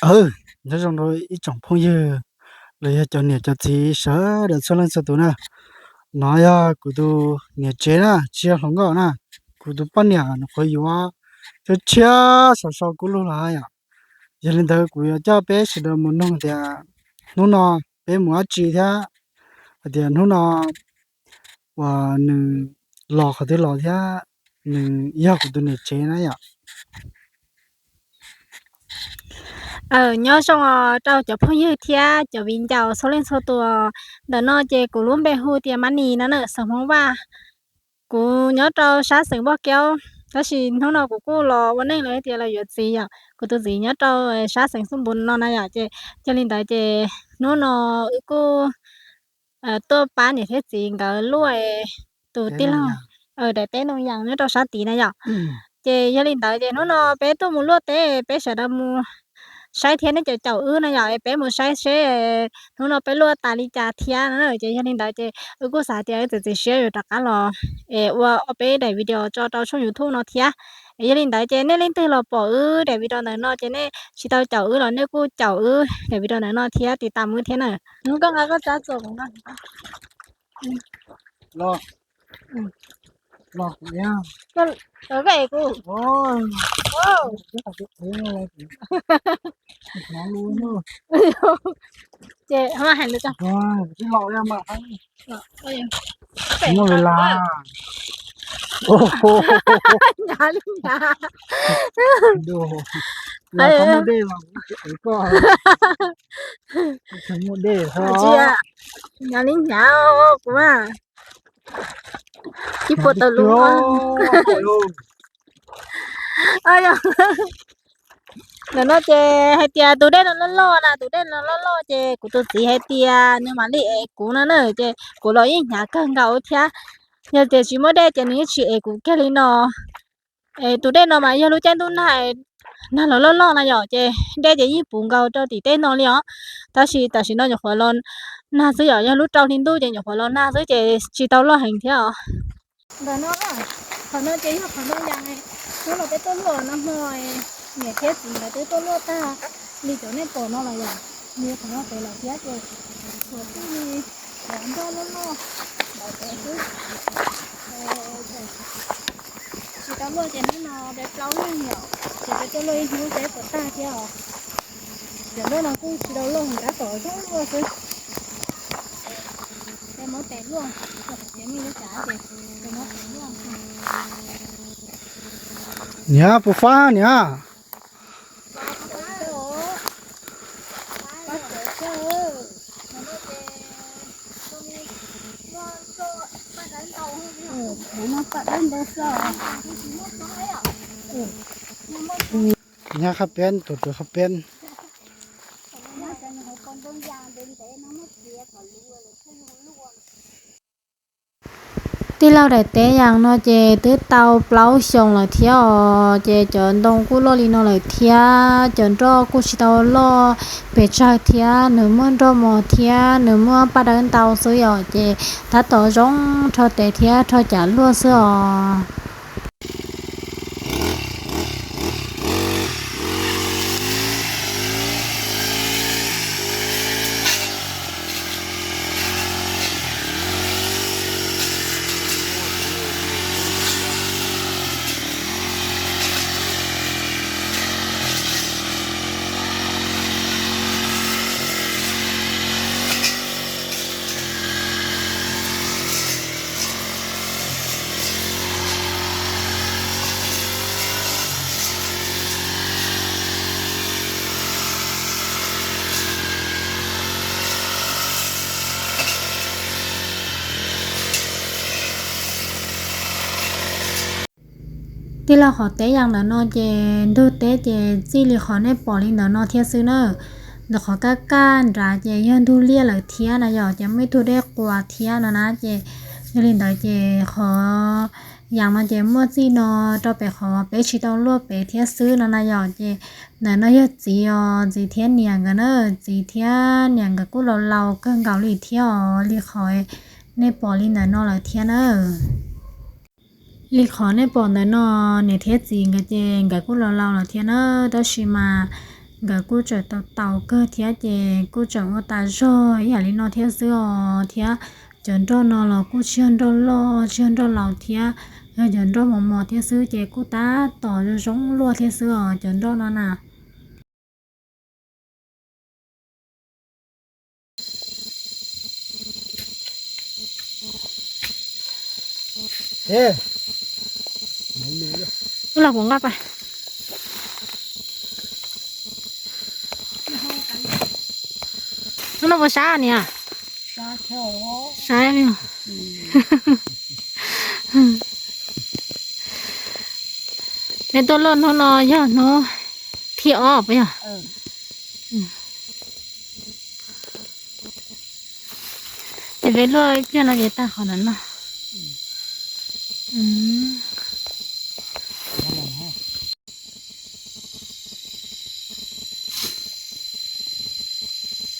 Aw, nyob zoo rau ib tsoom phooj ywg los yog cov niam cov txiv sawv daws txhua leej txhua tus na. No yog kuv tus niam tsev na, tsis yog hluas nkauj na, kuv tus poj niam nws qhuav yuav tshiab tshiab so so kub lug los yom. Yog li ntawd kuv yuav coj peb sawv daws mus noog tias hnub no peb mus dab tsi thiab hais tias hnub no uas nws los qhov twg los thiab nws yog kuv tus niam tsev na yom. Nyob zoo rau cov phooj ywg thiab cov viv ncaus txhua leej txhua tus. Ntawm no ces kuv lub npe hu tias Mab Nis no na, xeem Hmoob Vaj. Kuv nyob rau sab xeem Npoj Keub, tab sis hnub no kuv kuj los ua neej los tias los yuav txiv yom. Kuv tus txiv nyob rau sab xeem Xub Npus no na yom, ces yog li ntawd ces hnub no wb kuj tuaj pab niam thiab txiv nkawd luaj tus tij laug daim teb ntoo yas nyob rau sab tid na yom. Ces yog li ntawd ces hnub no peb tuaj mus luaj teb, peb sawv daws mus saib thiab nej cov caum wb na yom, peb mus saib seb hnub no peb luaj tas li cas thiab no. Ces yog li ntawd ces wb kuj xav tias wb txiav txim siab yuav rov qab los es ua ob peb daim video tso rau tshooj YouTube no thiab. Es yog li ntawd ces nej leej twg los pom wb daim video ntawm no ces nej tsis tau caum wb los nej kuj caum wb daim video ntawm no thiab, tiv tam wb thiab na. Koj nqa koj tsab txuas kuv nqa. Koj es kuv. Ces hais lus. Hnyav li hnyav. Hnyav li hnyav kuv mas. Ib puas tawm lub. Ntawm no ces hais tias tus dej no loj loj na, tus dej no loj loj ces kuv tus txiv hais tias nws mam li ev kuv no na, ces kuv los yeej hnyav kawg nkaus thiab. Yog tias tsis muaj dej ces nws yeej tsis ev kuv kiag li no. Es tus dej no mas yog lub caij ntuj nag, nag los loj loj na yom, ces dej ces yeej puv nkaus rau tim tej no li os. Tab sis tam sim no nyuam qhuav los nag xwb yom, yog lub rau hli ntuj ces nyuam qhuav los nag xwb ces tsis tau loj heev thiab os. Ntawm no, qhov no ces yog qhov ntoo yas, hnub no peb tuaj luaj no hmo, niam thiab txiv nkawd twb tuaj luaj tag li cov nej pom no los yom, nws qhov no pem lawm thiab ces tshuav tib li cov nroj loj loj ntawd pem xwb. Tsis tau luaj ces hnub no peb plaub leeg yom, ces peb tuaj luaj ib hnub peb puas tag thiab os. Cov nroj no kuj tsis tau loj, tab tom zoo luaj xwb. Peb muab tes luaj, peb muab tes luaj. Niam, puas fab niam? Nyab qhab peeb, tus tus qhab peeb. Tij laug daim teb yas no ces twb tau plaub xyoos lawm thiab os, ces cov ntoo kuj loj li no lawm thiab, cov nroj kuj tsis tau loj pes tsawg thiab, nws muaj nroj mos thiab nws muaj paj dawb ntau xwb yom, ces tab tom zoo rho tes thiab rho cav luaj xwb os. Tij laug, qhov teb yas ntawm no ces ntug teb ces txij li qhov nej pom li ntawm no thiab xwb na. Ntawm qhov kaj kaj nrad ces yog ntug liaj lawm thiab na yom, ces muaj ib tug dej quas thiab no na, ces yog li ntawd ces qhov yas no ces muaj txij no rau pem qhov peb tsis tau luaj pem thiab xwb no na yom, ces ntawm no yog txiv os, txiv thiab niam nkawd na, txiv thiab niam nkawd kuj laus laus kawg nkaus li thiab os, li qhov nej pom li ntawm no lawm thiab na. Li qhov nej pom ntawm no, niam thiab txiv nkawd ces nkawd kuj laus laus lawm thiab na, tab sis mas Nkawd kuj tseem tau taus kawg thiab ces kuj tseem ua tas zog ib yam li no thiab xwb os. Thiab cov nroj no los kuj tsis yog nroj loj tsis yog nroj laus thiab, yog cov nroj mos mos thiab xwb ces kuj tab tom zoo zoo luaj thiab xwb os cov nroj no na. Los kuv nqa pais. Hnub no puas sab niam? Sab. Peb tuaj luaj hnub no yog hnub thib ob puas yog? Ces peb luaj ib pliag no ces tag qhov no no.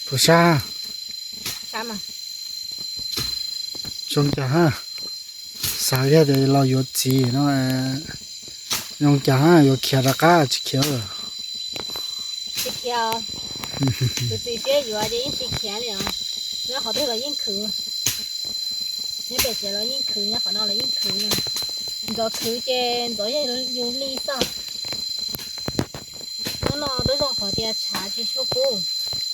Puas sab? Zoo cas ha. Xav yog tias los yuav txiv no, zoo cas ha, yuav khiav rov qab tsis khiav? Tsis khiav. Tus txiv siab yuav ces yeej tsis khiav li os. Nyob qhov twg los yeej khwv. Nyob pem tsev los yeej khwv, nyob qhov no los yeej khwv na. Ntxov khwv ces ntxov yog yus li xwb. Hnub no twb zoo qhov tias tshav tsis tshua kub,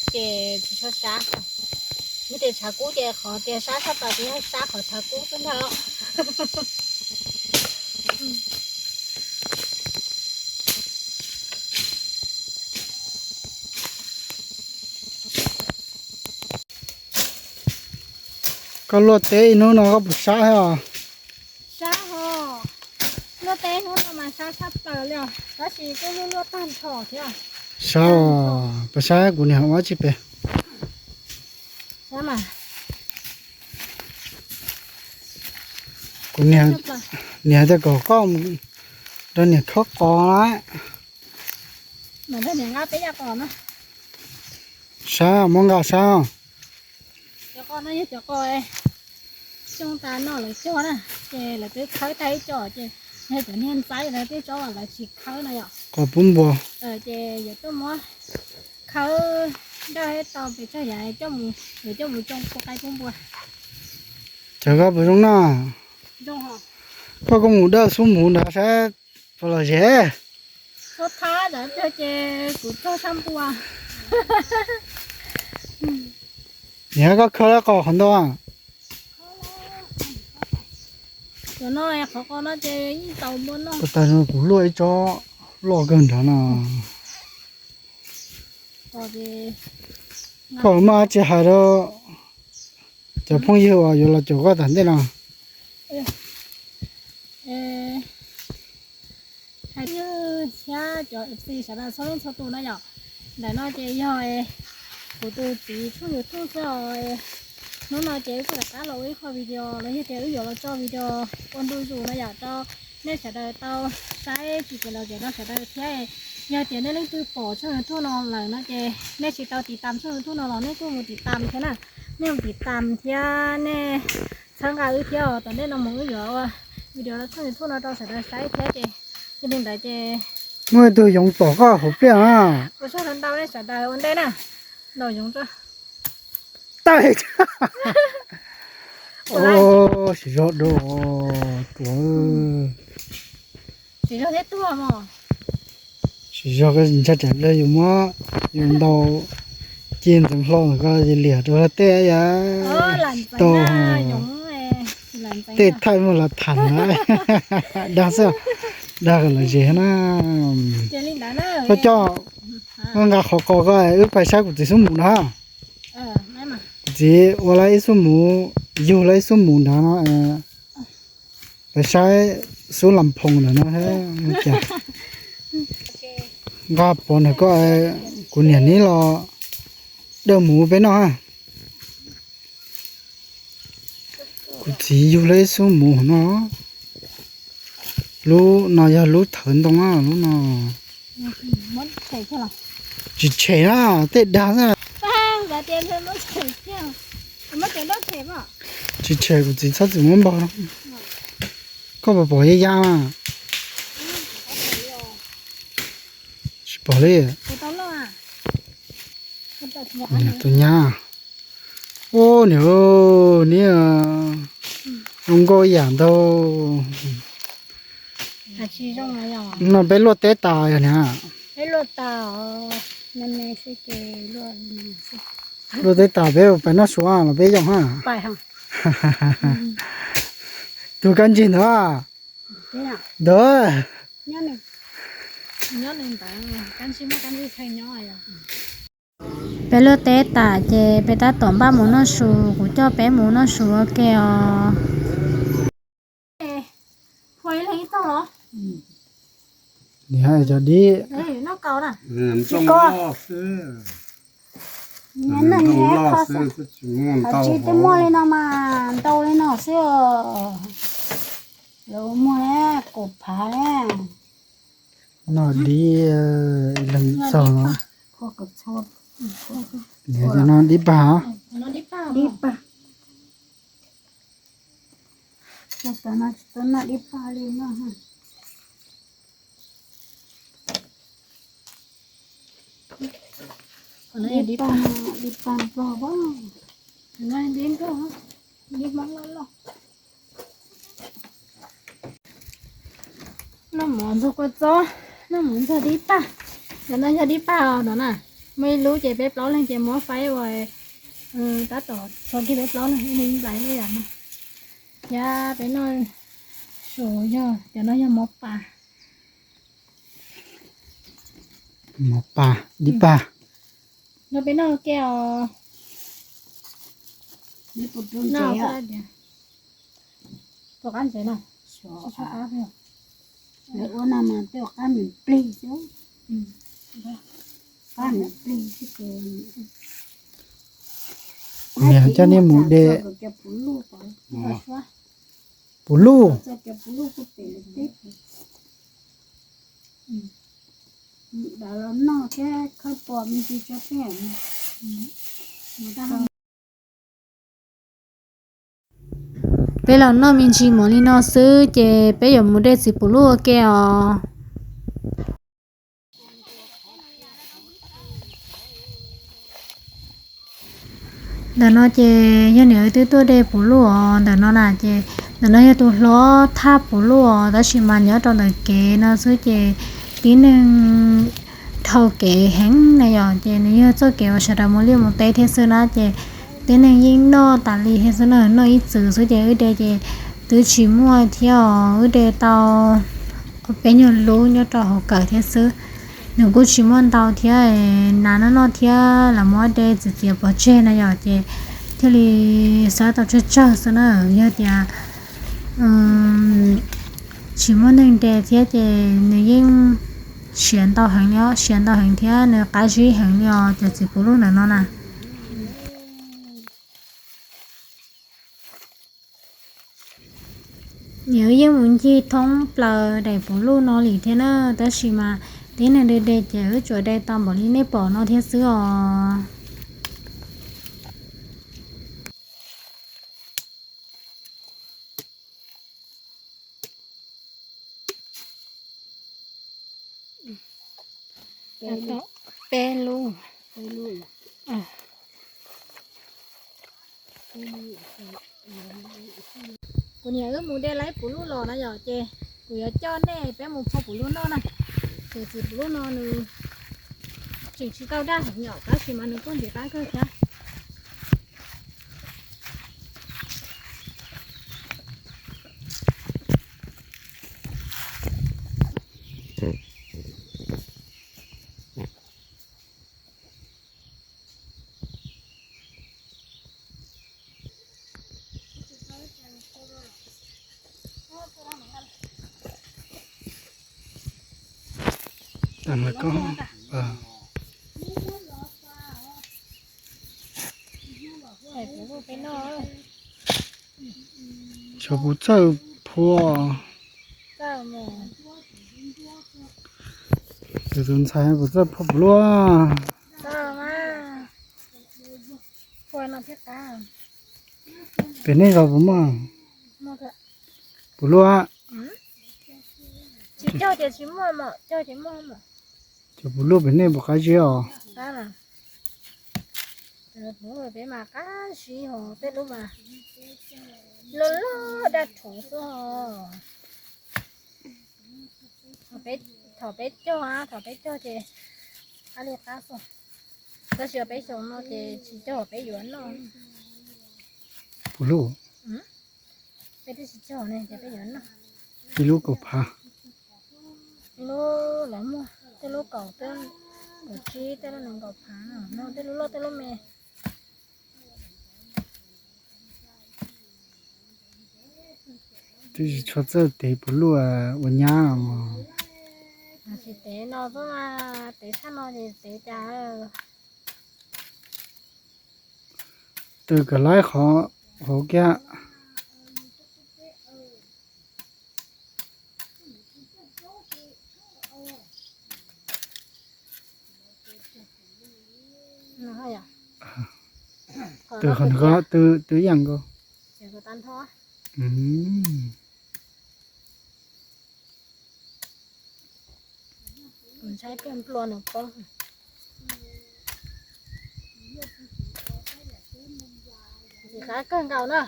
ces tsis tshua sab. Yog tias tshav kub ces qhov tias sab tshaj plaws ces yog sab qhov tshav kub xwb ntag. Koj luaj teb ib hnub no koj puas sab thiab os? Sab hos, luaj teb hnub no mas sab tshaj plaws li os, tab sis kuj luaj luaj tag nrho thiab. Sab os, puas sab kuv niam ua tsis pem. Kuv niam, niam tias kom koj mus nrog niam khawb qos lawm. Sab, muab nqa sab. Cov qos no yog cov qos xyoo tas no lawv cog na, ces lawv twb khawb tag ib co ces yog cov niag ntxaib lawv twb tso lawv tsis khawb no yom. Qos pub npua. Ces yuav tuaj muab khawb nraj tau pes tsawg yam coj mus, yuav coj mus tsoo pub qaib pub npua. Ces koj puas zoo na? Koj, koj mus dawj xub muv nrad saib puas lom zem. Xub thab ntawd ces kuv txog sab npua. Niam, koj khawb lawm qos qhov ntau? Cov no, qhov qos no ces yeej tau npua noj. Tag no kuv luaj ib tsob loj kawg nrad no. Koj maj tsis hais rau cov phooj ywg uas yuav los caum koj tom ntej no. Hais rau cov F C sawv daws txhua leej txhua tus no yom. Ntawm no ces yog kuv tus txiv tshooj YouTube xwb os. Hnub no ces wb kuj rov qab los ua ib qho video los yog tias wb yuav los tso video ua ntu zus no yom rau nej sawv daws tau saib tsis pem los kev no sawv daws thiab. Yog tias nej leej twg pom tshooj YouTube no lawm no ces nej tsis tau tiv tam tshooj YouTube no los nej kuj mus tiv tam thiab na. Nej mus tiv tam thiab nej txhawb nqa wb thiab os. Tom ntej no mus wb yuav ua video rau tshooj YouTube no rau sawv daws saib thiab ces yog li ntawd ces muaj ib tug yoov tom koj hauv pliaj na. Ua tsaug ntau nej sawv daws ua ntej na. Ntaus yoov tso. Tawm. Siv zog dua tuaj. Siv zog thiab tuag mos. Siv zog, ntshe tsam lawv yuav muab yus ntaus ci ntxeev hlo ntawm ko liam rau luag tej yam. Tau tej thaij muaj lam tham na. Dag xwb, dag kom lom zem na. Koj coj, koj nqa qhov qos ko wb pais saib kuv txiv xub mus na. Kuv txiv ua lawm ib xub mus, yug lawm ib xub mus nrad no. Pais saib xub lam phoom ntawm no thiab. Nqa pov ntawm ko, kuv niam neb los dawj mus peb noj. Kuv txiv yug lawm ib xub mus no. Lub no yog lub thawv ntoo lub no. Tsis tshem na, tej dag xwb. Tsis tshem, kuv txiv txhob txwm muab npog no. Koj puas pom ya ya mas? Tsis pom li. Tus nyab, ua niam, niam zoo nkauj ib yam ntag. No peb luaj teb tas yog niam? Luaj teb tas peb pais noj su los peb yoo hab. Tus kab ntsig ntawd. Ntawd. Peb luaj teb tas ces peb tab tom npaj mus noj su, kuv coj peb mus noj su ua ke os. Nim hais cov dib. Tsis muaj li no mas ntau li no xwb. Lawv muag kaum phav. Noj dib, leeg txog no. Niam cov no dib pag. Dib pag. Tsis tau noj dib pag li no. Dib pag, dib pag nplog, dib Hmoob loj loj. Noj mov ntxuag kua txob, noj mov ntxuag dib pag. Cov no yog dib pag os no na. Muaj ib lub ces peb plaub leeg ces muab faib ua, tab tom tshuav kiag peb plaub leeg ib leeg ib nplais lub yam no. Thiab peb noj su yog cov no yog mov pas. Mov pas, dib pag. No peb noj ke os. Tus qab ntsev no. Lawv ua no mas tej qab nws plig xwb. Qab nws plig xwb. Niam coj nej mus de puv luj. Peb los noj me ntsis mov li no xwb ces peb yuav mus de txiv puv luj ua ke os. Ntawm no ces yog niam twb tuaj de puv luj os ntawm no na ces ntawm no yog tus hlob thaj puv luj os tab sis mas nyob rau ntawm kev no xwb ces tib neeg dhau kev heev na yom ces nws yog txoj kev uas sawv daws mus liaj mus teb thiab xwb na ces tib neeg yeej noj tas li thiab xwb na noj ib txwm xwb ces wb de ces twb tsis muaj thiab os wb de tau peb nyuag lub nyob rau hauv kawm thiab xwb. Nws kuj tsis muaj ntau thiab, nas noj noj thiab los muab de txiav txiav pov tseg na yom ces thiaj li xav tau tsawg tsawg xwb na yog tias tsis muaj neeg de thiab ces nws yeej siav ntau heev li os siav ntau heev thiab nws qab zib heev li os cov txiv puv luj ntawm no na. Niam wb yeej mus ncig thoob plaws daim puv luj no li thiab na tab sis mas tib neeg de de ces wb tsuas de tau npaum li nej pom no thiab xwb os. Peb lub. Kuv niam wb mus de laib puv luj los na yom ces kuv yuav coj nej peb mus phua puv luj noj na. Ces txiv puv luj no nws tseem tsis tau daj heev yom tab sis mas nws kuj ntxim qab kawg thiab. Tshuav puas txawj phua? Tus tus ntxhais puas txawj phua puv luaj? Pem nej zos puas muaj puv luaj? Cov puv luaj pem nej puas qab zib os? Peb mas qab zib hos, tej lub mas loj loj daj rhuv xwb hos. Thaum peb cog, thaum peb cog ces qab li qab xwb, tab sis peb xyoo no ces tsis cog, peb yuav noj. Puas luj? Peb twb tsis cog ne ces peb yuav noj. Ib lub kaum phav. Lub los muaj tej lub kaum, tej kaum tsib, tej lub nees nkaum phav no, tej lub loj tej lub me. Twb tsis tshua txawj tev puas luj ua nyab os. Tsis tev no xwb mas, tev tshaj no ces tev cas. Tw kom laib qhov hauv kiag. Tw qhov nqo, tw, tw ib yam nkaus. Ntshai tias nplua nws poob. Ntxim qab kawg nkaus na.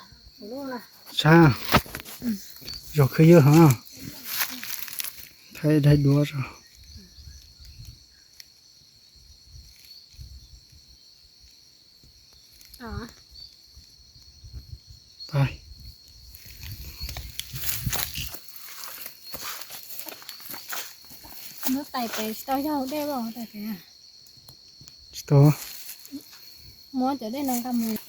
Sab, zog khwb ywg hov, thaij daim duab tso. Lub tais pem tsis tau yog dej los tais pem. Tsis tau. Muab cov dej no nqa mus.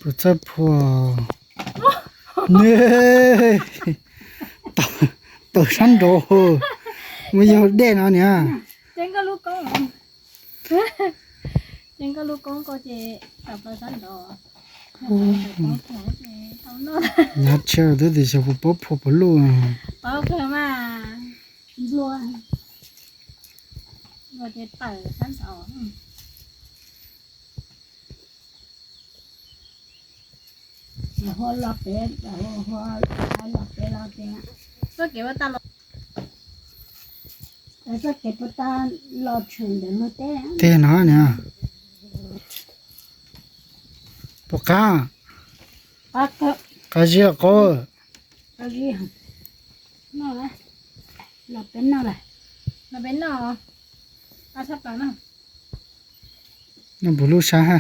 Puas txawj phua ne? Tawm sab nraud, muaj yog dej no niam. Ces nkauj lub koob, ces nkauj lub koob koj ces tawm plaws sab nraud. Nyav tshiab twb tias xyov puas paub phua puas luj. Paub kawg mas, nplua, nplua ces tawm sab nraud. Tej no niam. Puas qab? Qab zib qaub. Noj puas luj sab ha.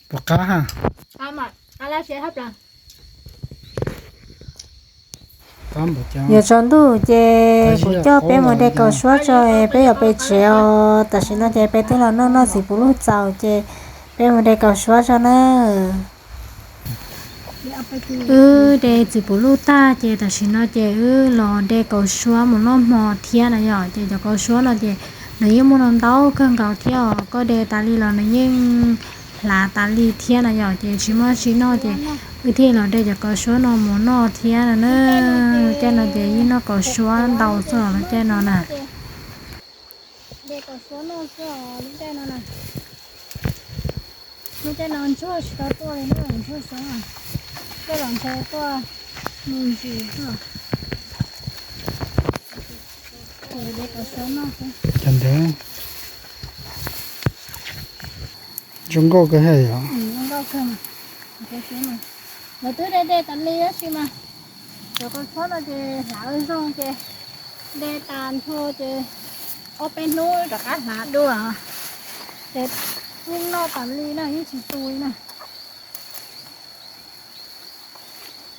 Puas qab ha. Yuav tsaus ntuj ces kuv coj peb mus de kaus suab tso, peb yuav pem tsev os. Tam sim no ces peb twb los noj noj txiv puv luj txaus ces peb mus de kaus suab tso na. Wb de txiv puv luj tag ces tam sim no ces wb los de kaus suab mus noj hmo thiab na yom. Ces cov kaus suab no ces nws yeej muaj ntau ntau kawg nkaus thiab os. Koj de tas li los nws yeej hlav tas li thiab na yom. Ces tsis muaj tsi noj ces wb thiaj los de cov kaus suab no mus noj thiab no na. Lub caij no ces yeej noj kaus suab ntau xwb os lub caij no na. De kaus suab noj xwb os lub caij no na. Lub caij no ntsuag tsis tau tuaj li na, ntsuag xyoob na. Tej zaum ntshe tuaj me ntsis xwb. Ces de kaus suab noj xwb. Cov ntawd zoo nkauj kawg heev yom. Lawv twb de de tas li tab sis mas cov kaus suab no ces hlav zoo ces de tas nrho ces ob peb hnub rov qab hlav dua. Ces yeej noj tas li na, yeej tsis tu li na.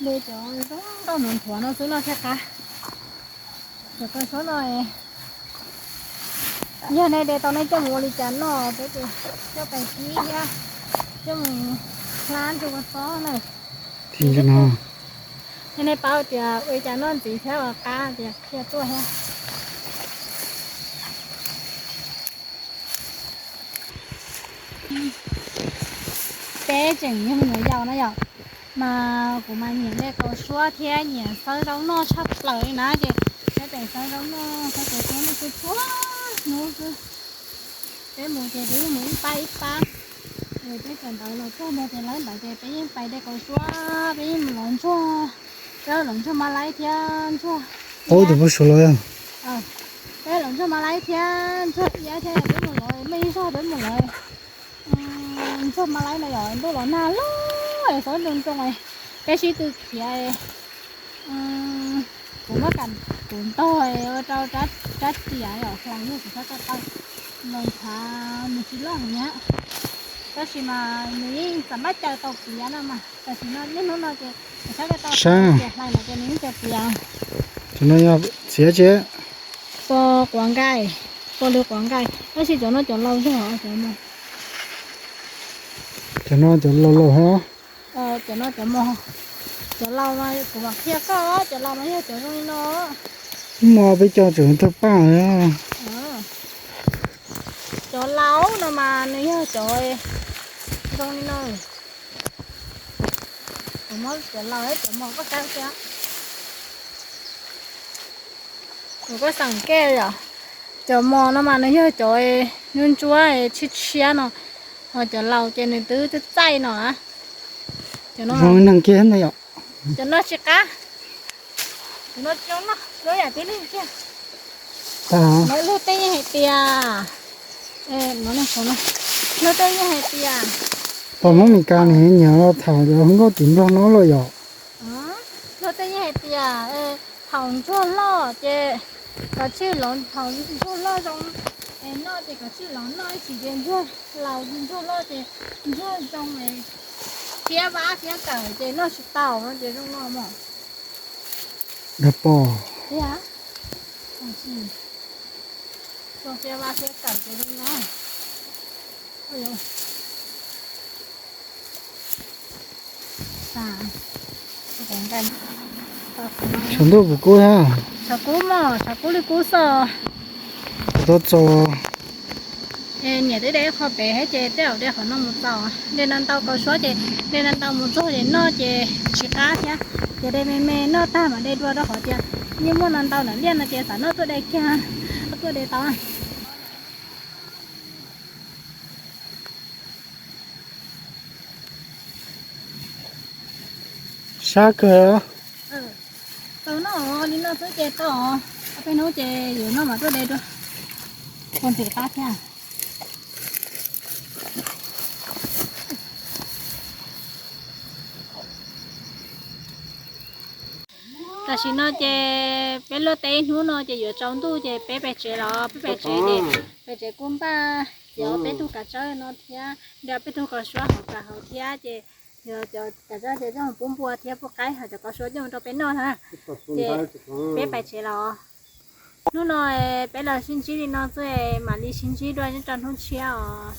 De cov zoo nkauj nthuav nthuav no xwb noj thiaj qab. Cov kaus suab no yog nej de tau nej coj mus ua li cas noj, peb ces coj pais kib thiab coj mus hlab ntsug ua txob na. Yog nej paub tias ua li cas noj ntxiv thiab ua qab tias qhia tuaj thiab. Peb tseem yog me nyuam yaus na yom, mas kuv mas nyiam de kaus suab thiab nyiam xawb zaub noj tshaj plaws li na, ces peb tseem xawb zaub noj, xawb kaus suab noj txhua txhua hnub xwb. Peb mus ces peb yeej mus ib pab ib pab. Peb kawm ntawv los txog no ces lawv ntawd ces peb yeej pais de kaus suab, peb yeej mus lov ntsuag, peb lov ntsuag mab laib thiab ntsuag iab. Peb lov ntsuag mab laib thiab ntsuag iab thiab peb mus lov, muaj ib zaug peb mus lov ntsuag mab laib no yog ntuj los nag loj es xob nroo nroo, peb sib tw khiav. Kuv muab kam kuv ntog ua rau rab riam yom, hlais yog kuv txhob tau tau los ntshav nws tsis loj heev na. Tab sis mas nws yeej xam mab caw tau piav no mas tam sim no niaj hnub no ces kuv txhob tau hlais lawm ces nws yeej caw piav. Cov no yog txiav tsis? Pos quav nkaij, pos lwg quav nkaij, tab sis cov no cov laus zog os. Cov no cov laus laus hos. Cov no cov mos, cov laus mas kuv mam qhia koj, cov laus mas yog cov zoo li no. Muaj peb cov tseem tawg paj. Cov laus no mas nws yog cov zoo li no. Kuv muab cov laus cov mos koj saib thiab. Kuv koj xeem kej yom. Cov mos no mas nws yog cov ntsuab ntsuab tshiab tshiab no, ho cov laus ces nws twb txaij txaij no. Zoo neeg kiag ntag yom. Cov no tsis qab. Cov no tsis zoo noj, zoo yam tib neeg kiag. Lawv luag tej yeej hais tias, luag tej yeej hais tias, pom Hmoob Mes Kas nws nyiam los tham cov nkauj tim Nplog no los yom. Luag tej yeej hais tias thaum ntsuag loj ces kav tsij los, thaum ntsuag loj zoo es noj ces kav tsij los noj ib chim ces ntsuag laus ntsuag loj ces ntsuag zoo es fiab vab fiab kawm ces noj tsis tau no ces zoo no mog. Dag pom. Zoo fiab vab fiab kawm ces zoo no. Tshav ntuj puas kub thiab? Tshav kub mog, tshav kub li kub xwb. Kuv tau txaus. Niam twb de ib qho pem thiab ces tej zaum de qhov no mus txaus. De no ntau kaus suab ces de no ntau mus txog ces noj ces tsis qab thiab. Ces de me me noj tag mam de dua rau qhov tias yeej muaj no ntau ntawm liaj no ces xav noj tuaj de kiag, tuaj de tau. Sab kawg. Tau noj li no xwb ces tau, ob peb hnub ces yuav noj mam tuaj de dua. Ua ntxim qab thiab. Tam sim no ces peb luaj teb ib hnub no ces yuav tsaus ntuj ces peb pem tsev los, peb pem tsev ces pem tsev kuj npaj txiav peb tug kav tsawb no thiab, de peb tug kaus suab hauv kav hauv thiab ces yog cov kav tsawb ces coj mus pub npua thiab pub qaib, ho cov kaus suab coj mus rau peb noj na. Ces peb pem tsev los. Hnub no peb los sib ntsib li no xwb, mam li sib ntsib dua nyob rau hnub tshiab os.